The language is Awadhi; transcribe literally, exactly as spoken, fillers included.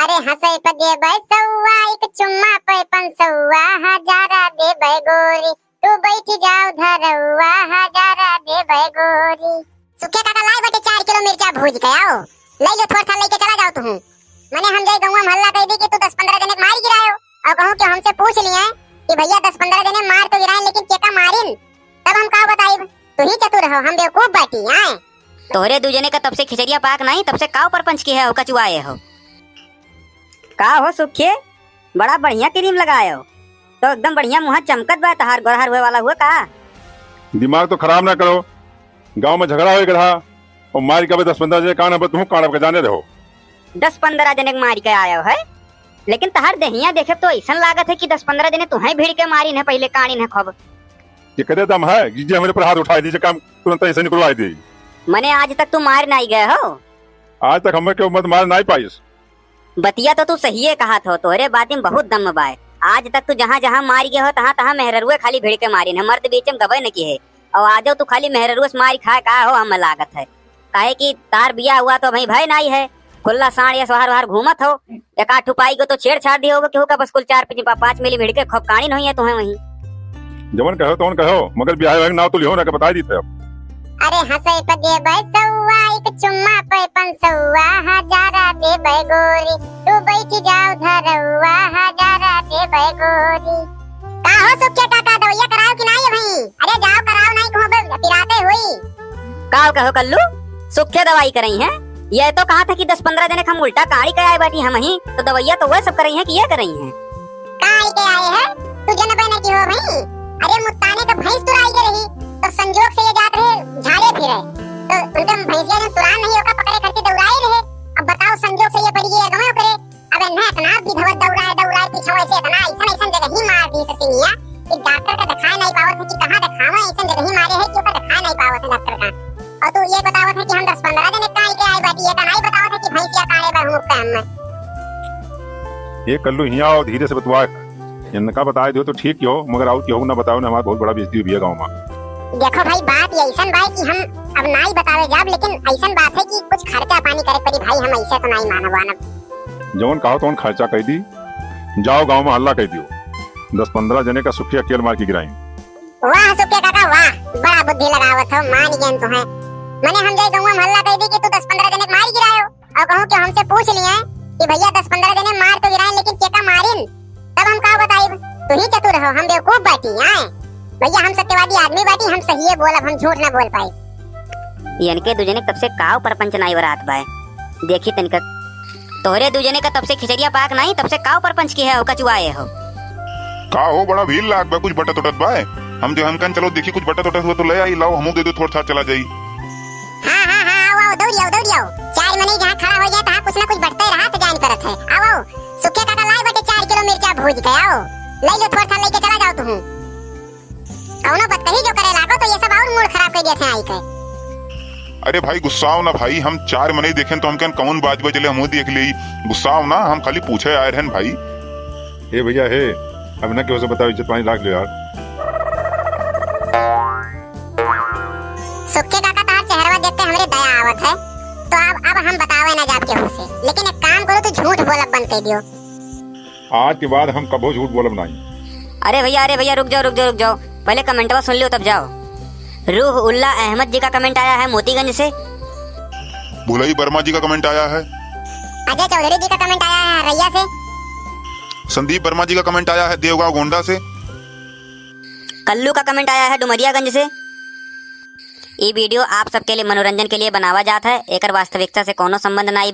अरे हँसै पे देबै सौआ, एक चुम्मा पे पंसौआ, हजारा देबै गोरी, तू बैठ जाओ धरौआ, हजारा देबै गोरी। सुखे काका लाए बाटे चार किलो मिर्चा भूज के, आओ, ले लो, थोड़ा सा लेके चला जाओ तुहूँ। मने हम जाई गौवा में हल्ला कइ दी कि तू दस पन्द्रह जने के मार गिरायो, और कहूँ कि हमसे पूछ लिए कि भैया दस पन्द्रह जने मार तो गिराए, लेकिन केका मारिन, तब हम का बताइब? तू ही चतुर हो, हम बेवकूफ बाटी, आए। तोहरे दू जने का तब से खिचड़िया पाक नहीं, तब से काव परपंच की है हो, कचुआए हो। का हो सुखे, बड़ा बढ़िया क्रीम लगाए हो, तो एकदम बढ़िया मुँह चमकत बा, तहार गोरहर हुए वाला हुआ का? दिमाग तो खराब ना करो, गाँव में झगड़ा हो गया रहा, और मार के अबे दस पन्द्रह जने कान अब तुम कान अब के जाने रहो। दस पन्द्रह जने के मार के आयो है, लेकिन तहार देहिया देखे तो ऐसन लागत है कि दस पन्द्रह जने तुहें भिड़ के मारिन है, पहले कानिन है खूब। ये करे दम है कि जे हमरे पर हाथ उठाए दीजिए, काम तुरंत ऐसे निकलवाए दे। मने आज तक तू मार नहीं गए हो? आज तक हमें क्यों मत मार नहीं पाइस। बतिया तो तू सहिए कहत हो, तोहरे बात में बहुत दम बाय। आज तक तू जहाँ जहाँ मार गए हो, तहाँ तहाँ मेहररुए खाली भिड़ के मारिन है, मर्द बीच में गबे न की है। और आजो तू खाली मेहररुए से मार खाए का हो, हमें लागत है। काहे कि तार बिया हुआ तो भाई भय नहीं है, खुला साँड़ या सोहर वहर घूमत हो, एक आठ ठुपाई को तो छेड़छाड़ दियो हो, केहू का बस कुल चार पाँच, पाँच मिली भिड़ के खूब कानिन होई है तुहें वहीं। जवन कहो तवन कहो, मगर बियाह वाले नाव तो लिहो ना के बताई दी थे अब। अरे हँसै पे देबै सौआ, एक चुम्मा पे पंसौआ, हजारा देबै गोरी, तू बैठ जाओ धरौआ, हजारा देबै गोरी। का हो सुखे काका, दवैया कराओ कि नहीं भाई? अरे जाओ कराओ, नहीं कहूँ बे पिराते हुई। का कहो कल्लू, सुखे दवाई करई है? ये तो कहा था कि दस पन्द्रह जने के हम उल्टा काड़ी के आए बाटी हम ही, तो दवैया तो वह सब करई है कि ये करई है। काड़ी के आए है? तू जनबे न की हो भाई। अरे मुत्ताने का भैंस तुराई के रही, तो संजोग से ये जात रहे झाड़े फिरे, तो उनके भैंसिया जो तुरान नहीं होगा पकड़े करके दौड़ाए रहे। अब बताओ संजोग से ये पड़ी गई अगवा करे। अब इन्हें इतना विधवत दौड़ाए, दौड़ाए पीछे से इतना ऐसन, ऐसन जगह ही मार दी ससिनिया कि डॉक्टर का दिखाए नहीं पावत है कि कहाँ दिखावे, ऐसन जगह ही मारे है कि ओका दिखाए नहीं पावत है डॉक्टर का। और तू ये बतावत है कि हम दस पन्द्रह जने काई के आए बाटी, ये तो नहीं बतावत है कि भैंसिया काढ़े बा हम लोग के हम। ये कल्लू हियाँ आओ, धीरे से बतवा। इनका बताए दो तो ठीक हो, मगर और केहू ना बताओ ना, हमार बहुत बड़ा बेइज्जती हुई है गाँव में। देखो भाई, बात ये ऐसन बा कि हम अब नाई बतावे जाब, लेकिन ऐसन बात है कि कुछ खर्चा पानी करे पड़ी भाई, हम ऐसे तो नाई मानब वानब। जवन कहो तवन खर्चा कइ दी, जाओ गाँव में हल्ला कइ दियो, दस पन्द्रह जने का सुखी अकेल मार के गिराई। वाह सुखे काका वाह, बड़ा बुद्धि लगावत हो, मान गयन तुहें। मने हम जाई गौवा में हल्ला कइ दी कि तू दस पन्द्रह जने के मार गिरायो, और कहूँ कि हमसे पूछ लिए कि भैया दस पन्द्रह जने मार तो गिराए, लेकिन केका मारिन, तब हम का बताइब? तू ही चतुर हो, हम बेवकूफ बाटी, आए। भैया हम सत्यवादी आदमी बाटी, हम सहिए बोलब, हम झूठ ना बोल पाई। इनके दू जने तब से काव परपंच नाई बरात बाय। देखी तनिका, तोहरे दू जने का तब से खिचड़िया पाक नाई, तब से काव परपंच की है हो, कचुआए हो। का हो, बड़ा भीड़ लाग बा, कुछ बटत उटत बा? हम जो हम कन चलो देखी कुछ बटत उटत हुआ तो ले आई, लाओ हमू दे दो, थोड़ा सा चला जाई। हाँ, हाँ, हाँ, आओ, आओ, दौड़ी आओ, दौड़ी आओ। चार मनई जहाँ खड़ा हो जाए, तहाँ कुछ ना कुछ बटते रहा तो जान करत है। आओ, आओ, सुखे काका लाए बटे चार किलो मिर्चा भूज के, आओ, ले लो, थोड़ा सा लेके चला जाओ तुम। कौनो बतकही जो करे लागो तो ये सब और मूड खराब कर दिया थे आई के। अरे भाई गुस्साओ ना भाई, हम चार मनई देखेन तो हमकन कौन बाज बजले हमहू देख लेई। गुस्साओ ना, हम खाली पूछे आए रहन भाई। हे भैया हे, अब ना केहू से बताओ, इज्जत पानी राख लो यार। सुक्के काका तहार चेहरवा देख के हमरे दया आवत है, तो अब, अब हम बतावे ना जाब केहू से, लेकिन एक काम करो, तू झूठ बोलब बंद कर दियो। आज के बाद हम कबो झूठ बोलब नाई। अरे भैया, अरे भैया, रुक जाओ, रुक जाओ, रुक जाओ, पहले कमेंटवा सुन लियो तब जाओ। रूह उल्ला अहमद जी का कमेंट आया है मोतीगंज से। भुलई वर्मा जी का कमेंट आया है। अजय चौधरी जी का कमेंट आया है रैया से। संदीप वर्मा जी का कमेंट आया है देवगांव गोंडा से। कल्लू का कमेंट आया है डुमरियागंज से। ये वीडियो आप सबके लिए मनोरंजन के लिए बनावा जात है, एकर वास्तविकता से कोनो संबंध नाई बा।